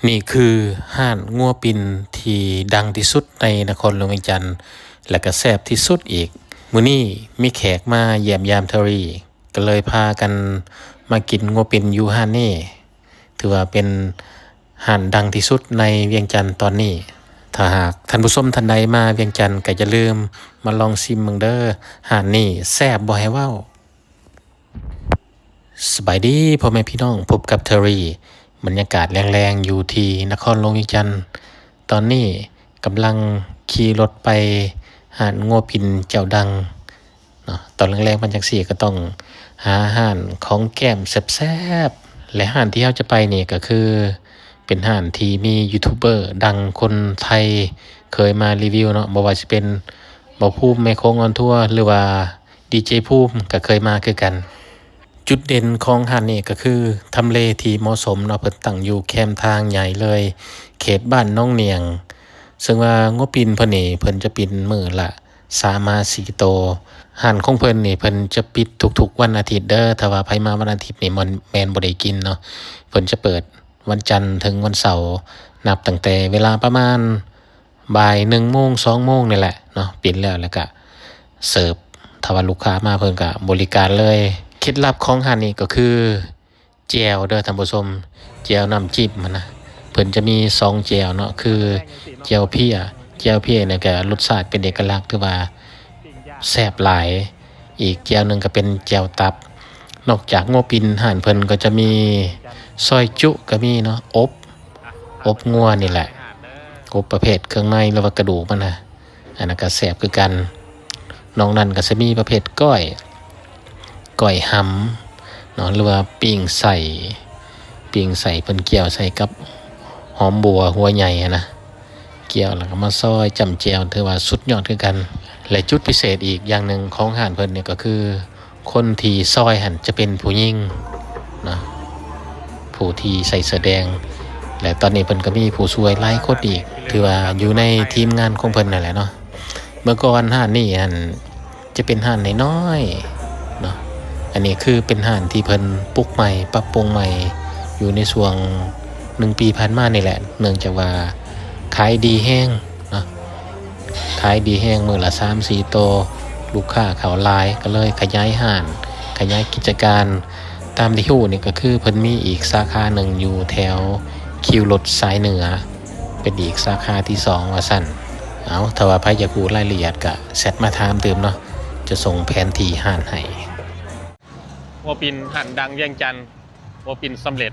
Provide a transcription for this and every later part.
ນີ້ຄືຮ້ານງົວປິ່ນທີ່ດັງທີ່ສຸດໃນນະຄອນຫຼວງວຽງຈັນ ແລະກະແຊບທີ່ສຸດອີກ. ມື້ນີ້ມີແຂກມາຢ້ຽມຢາມເທື່ອຣີ ກໍເລີຍພາກັນມາກິນງົວປິ່ນຢູ່ຮ້ານນີ້. ຖືວ່າເປັນຮ້ານດັງທີ່ສຸດໃນວຽງຈັນຕອນນີ້. ຖ້າຫາກທ່ານຜູ້ຊົມທ່ານໃດມາວຽງຈັນ ກໍຢ່າລືມມາລອງຊິມເບິ່ງເດີ້. ຮ້ານນີ້ແຊບບໍ່ໃຫ້ເວົ້າ. ສະບາຍດີພໍ່ແມ່ພີ່ນ້ອງ, ພົບກັບເທີຣີ. ບັນຍາກາດແລງໆຢູ່ທີ່ນະຄອນຫຼວງວຽງຈັນ. ຕອນນີ້ກຳລັງຂີ່ລົດໄປຮ້ານງົວປິ່ນເຈົ້າດັງເນາະ. ຕອນແລງໆມາຈັ່ງຊີ້ກໍຕ້ອງຫາຮ້ານຂອງແກ້ມແຊບໆ ແລະ ຮ້ານທີ່ເຮົາຈະໄປນີ້ກໍຄືເປັນຮ້ານທີ່ມີຢູທູບເບີດັງຄົນໄທເຄີຍມາຣີວິວເນາະ, ບໍ່ວ່າຊິເປັນບ່າວພູມ ແມ່ໂຂງອອນທົວ ຫຼືວ່າ ດີເຈພູມກໍເຄີຍມາຄືກັນ. ຈຸດເດັ່ນຂອງຮ້ານນີ້ກໍຄືທຳເລທີ່ເໝາະສົມເນາະ, ເພິ່ນຕັ້ງຢູ່ແຄມທາງໃຫຍ່ເລີຍ ເຂດບ້ານໜອງໜ່ຽງ. ເຊິ່ງວ່າງົວປິ່ນເພິ່ນນີ້ ເພິ່ນຈະປິ່ນມື້ລະສາມຫາສີ່ໂຕ. ຮ້ານຂອງເພິ່ນນີ້ ເພິ່ນຈະປິດທຸກໆວັນອາທິດເດີ້. ຖ້າວ່າໃຜມາວັນອາທິດນີ້ ມັນແມ່ນບໍ່ໄດ້ກິນເນາະ. ເພິ່ນຈະເປີດວັນຈັນເຖິງວັນເສົາ, ນັບຕັ້ງແຕ່ເວລາປະມານ ບ່າຍໜຶ່ງໂມງ ສອງໂມງນີ້ແຫຼະເນາະ, ປິ່ນແລ້ວ ແລ້ວກະເສີບ. ຖ້າວ່າລູກຄ້າມາເພິ່ນກະບໍລິການເລີຍ. ເຄັດລັບຂອງຮ້ານນີ້ກໍຄືແຈ່ວເດີ້ທ່ານຜູ້ຊົມ, ແຈ່ວນ້ຳຈິ້ມຫັ້ນນະ. ເພິ່ນຈະມີສອງແຈ່ວເນາະ, ຄືແຈ່ວເພຍ. ແຈ່ວເພຍນີ້ກະລົດຊາດເປັນເອກະລັກ, ຖືວ່າ ແຊບຫຼາຍ. ອີກແຈ່ວໜຶ່ງກໍເປັນແຈ່ວຕັບ. ນອກຈາກງົວປິ່ນ, ຮ້ານເພິ່ນກໍຈະມີຊອຍຈຸກໍມີເນາະ, ອົບ, ອົບງົວນີ້ແຫຼະ, ອົບປະເພດເຄື່ອງໃນ ຫຼືວ່າກະດູກມັນນະ, ອັນນັ້ນກໍແຊບຄືກັນ. ນອກນັ້ນກໍຈະມີປະເພດກ້ອຍ, ກ້ອຍຫຳເນາະ ຫຼືວ່າປີ້ງໄສ້, ປີ້ງໄສ້ເພິ່ນກ່ຽວໃສ່ກັບຫອມບົວຫົວໃຫຍ່ຫັ້ນນະ. ກ່ຽວແລ້ວກໍມາຊອຍຈ້ຳແຈ່ວ ຖືວ່າສຸດຍອດຄືກັນ. ແລະ ຈຸດພິເສດອີກຢ່າງໜຶ່ງຂອງຮ້ານເພິ່ນນີ້ກໍຄື ຄົນທີ່ຊອຍຫັ້ນຈະເປັນຜູ້ຍິງເນາະ, ຜູ້ທີ່ໃສ່ເສື້ອແດງ. ແລະ ຕອນນີ້ເພິ່ນກໍມີຜູ້ຊ່ວຍຫຼາຍຄົນອີກ, ຖືວ່າຢູ່ໃນທີມງານຂອງເພິ່ນນັ້ນແຫຼະເນາະ. ເມື່ອກ່ອນຮ້ານນີ້ຫັ້ນ ຈະເປັນຮ້ານນ້ອຍໆເນາະ. ອັນນີ້ຄືເປັນຮ້ານທີ່ເພິ່ນປຸກໃໝ່ ປັບປຸງໃໝ່ ຢູ່ໃນຊ່ວງໜຶ່ງປີຜ່ານມານີ້ແຫຼະ, ເນື່ອງຈາກວ່າຂາຍດີແຮງເນາະ, ຂາຍດີແຮງ, ມື້ລະສາມສີ່ໂຕ, ລູກຄ້າເຂົ້າຫຼາຍ ກໍເລີຍຂະຫຍາຍຮ້ານ, ຂະຫຍາຍກິດຈະການ. ຕາມທີ່ຮູ້ນີ້ກໍຄືເພິ່ນມີອີກສາຂາໜຶ່ງຢູ່ແຖວຄິວລົດສາຍເໜືອ ເປັນອີກສາຂາທີສອງວ່າຊັ້ນ. ເອົາ ຖ້າວ່າໃຜຢາກຮູ້ລາຍລະອຽດກະແຊັດມາຖາມຕື່ມເນາະ, ຈະສົ່ງແຜນທີ່ຮ້ານໃຫ້. ງົວປິ່ນຮ້ານດັງວຽງຈັນ, ງົວປິ່ນສຳເລັດ.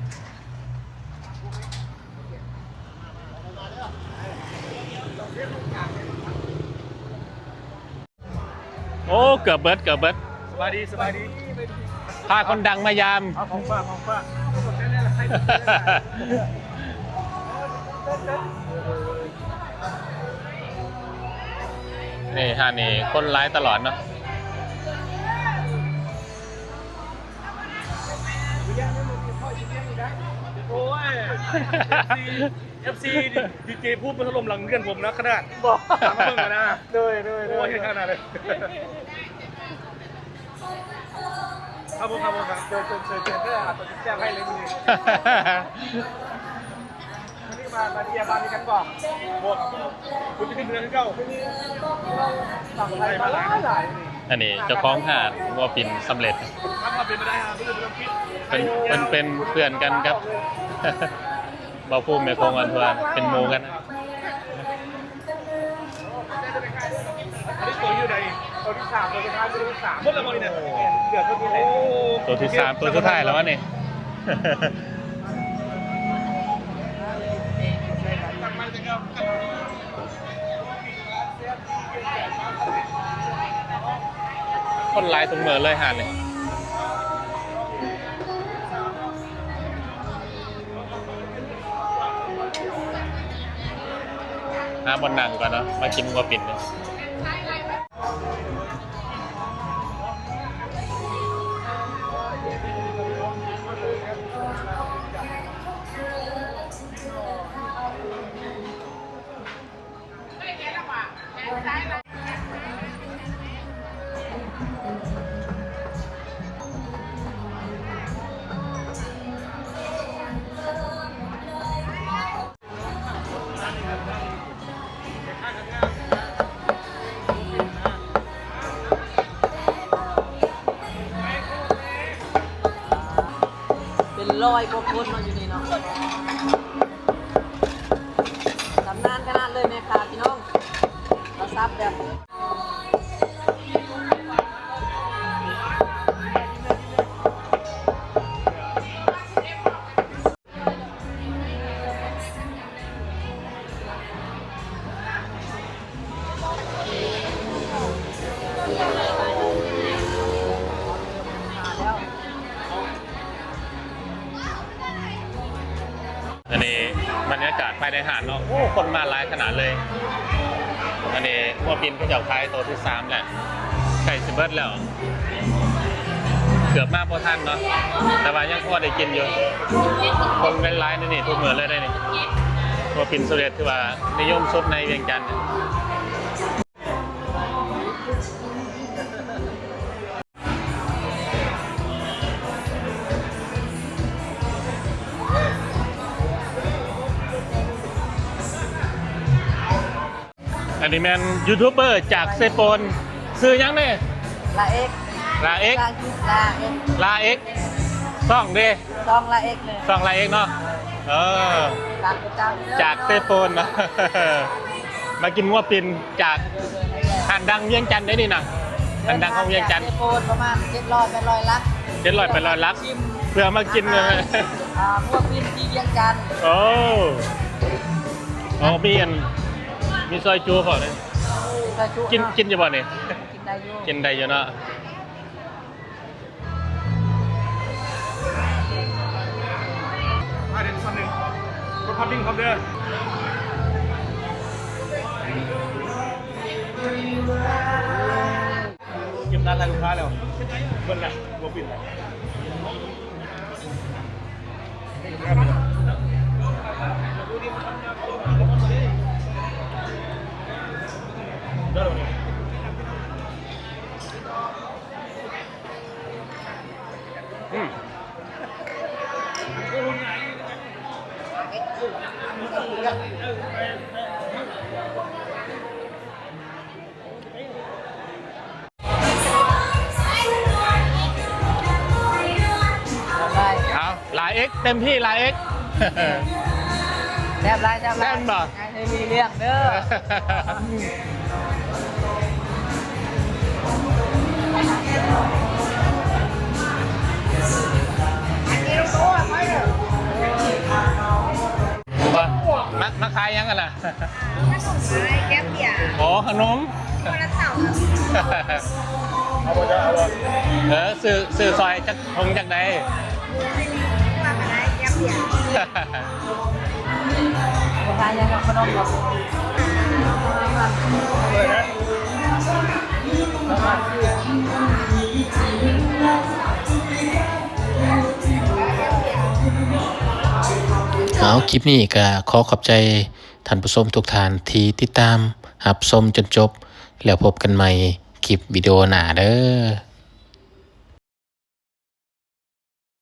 ໂອ້ ເກືອບເບິດ ເກືອບເບິດ. ສະບາຍດີ ສະບາຍດີ. ພາຄົນດັງມາຢາມ. ເອົາຂອງຝາກ ຂອງຝາກ. ນີ້ຮ້ານນີ້ຄົນຫຼາຍຕະຫຼອດເນາະ. ໂອ້ຍ ເອັຟຊີ ເອັຟຊີ ດີເຈພູມມາຖະຫຼົ່ມຫຼັງເຮືອນຜົມນະຂະໜາດ. ບໍ່ ຕາມມາເບິ່ງນະ. ໂດຍ ໂດຍ ໂດຍ. ໂອ້ຍ ເຮັດຂະໜາດເລີຍ. ຄັບຜົມ ຄັບຜົມ ຄັບ. ເຊີນ ເຊີນ ເຊີນ ເຊີນເດີ້. ອາ ໂຕແຊບໃຫ້ເລີຍມື້ນີ້. ອັນນີ້ມາ ມາເຈຍບານນຳກັນບໍ່? ບໍ່ ຄຸນຈະຂຶ້ນເຮືອນຄືເກົ່າ. ອັນນີ້ເຈົ້າຂອງຮ້ານງົວປິ່ນສຳເລັດ. ເປັນ ເປັນ ເປັນເພື່ອນກັນກັບບ່າວພູມແມ່ໂຂງອອນທົວນ ເປັນໝູ່ກັນ. ອັນນີ້ໂຕຢູ່ໃດ? ໂຕທີສາມ ໂຕສຸດທ້າຍ ໂຕທີສາມ. ໝົດແລ້ວບໍ່ນີ້ນະ? ເຫຼືອໂຕນີ້ແຫຼະ. ໂຕທີສາມ ໂຕສຸດທ້າຍແລ້ວວະນີ້. ຄົນຫຼາຍທຸກມື້ເລີຍຮ້ານນີ້. ຫາບ່ອນນັ່ງກ່ອນເນາະ, ມາກິນງົວປິ່ນເນາະ. ໂ ร้อยกว่าคนเนาะอยู่นี่เนาะ ชำนาญขนาดเลยแม่ค้าพี่น้อง ลาวสับแบบ ອັນນີ້ບັນຍາກາດພາຍໃນຮ້ານເນາະ ໂອ້ ຄົນມາຫຼາຍຂະໜາດເລີຍ. ອັນນີ້ງົວປິ່ນເຂົາເຈົ້າຂາຍໂຕທີສາມແລ້ວ ໃກ້ຊິເບິດແລ້ວ ເກືອບມາບໍ່ທັນເນາະ ແຕ່ວ່າຍັງພໍໄດ້ກິນຢູ່. ຄົນຫຼາຍໆ ໃນນີ້ທຸກມື້ເລີຍເດ້ນີ້. ງົວປິ່ນສຸເດດຖືວ່ານິຍົມສຸດໃນວຽງຈັນ. ອັນນີ້ແມ່ນຢູທູບເບີຈາກເຊໂປນ ຊື່ຫຍັງນີ້? ລາເອັກ ລາເອັກ ລາເອັກ ລາເອັກ ຊ່ອງເດ້ ຊ່ອງລາເອັກເລີຍ ຊ່ອງລາເອັກເນາະ. ເອີ ຝາກຕິດຕາມເດີ ຈາກເຊໂປນເນາະ ມາກິນງົວປິ່ນຈາກຮ້ານດັງວຽງຈັນເດ້ນີ້ນະ ຮ້ານດັງຂອງວຽງຈັນ ເດີນທາງຈາກເຊໂປນປະມານເຈັດຮ້ອຍແປດຮ້ອຍຫຼັກ ເຈັດຮ້ອຍແປດຮ້ອຍຫຼັກ ເພື່ອມາກິນ ເພື່ອມາກິນ ອ່າ ງົວປິ່ນທີ່ວຽງຈັນ. ໂອ້ ໂອ້ ມີອັນ ມີຊອຍຈູ້ພ້ອມເດ້ ຊອຍຈູ້ ກິນ ເນາະ ກິນຢູ່ບໍ່ນີ້? ກິນໄດ້ຢູ່ ກິນໄດ້ຢູ່ເນາະ. ມາເດີ ສ່ວນໜຶ່ງ ກົດພັບບິງພ້ອມເດີ ເກັບຮ້ານໃຫ້ລູກຄ້າແລ້ວ ເບິດແລ້ວ ບໍ່ປິດແລ້ວ. ເອົາ ລາເອັກ ເຕັມທີ່ ລາເອັກ ແຊບຫຼາຍ ແຊບຫຼາຍ ແຊບບໍ່? ໃຫ້ມີເລື່ອງເດີ ມາ ມາຂາຍຫຍັງຫັ້ນນະ? ຂະໜົມ ແກ້ມເບຍ ອໍ ຂະໜົມ ຄົນລະເຕົາ ເອົາບໍ່ ເອົາບໍ່? ເອີ ຊື້ ຊື້ຊອຍຈັກຖົງຈັກໃດ? ວ່າກໍໄດ້ ແກ້ມເບຍ ບໍ່ຂາຍຫຍັງດອກ ຂະໜົມດອກ. ເອົາ ຄລິບນີ້ກໍຂໍຂອບໃຈທ່ານຜູ້ຊົມທຸກທ່ານທີ່ຕິດຕາມຮັບຊົມຈົນຈົບ ແລ້ວພົບກັນໃໝ່ຄລິບວິດີໂອໜ້າເດີ.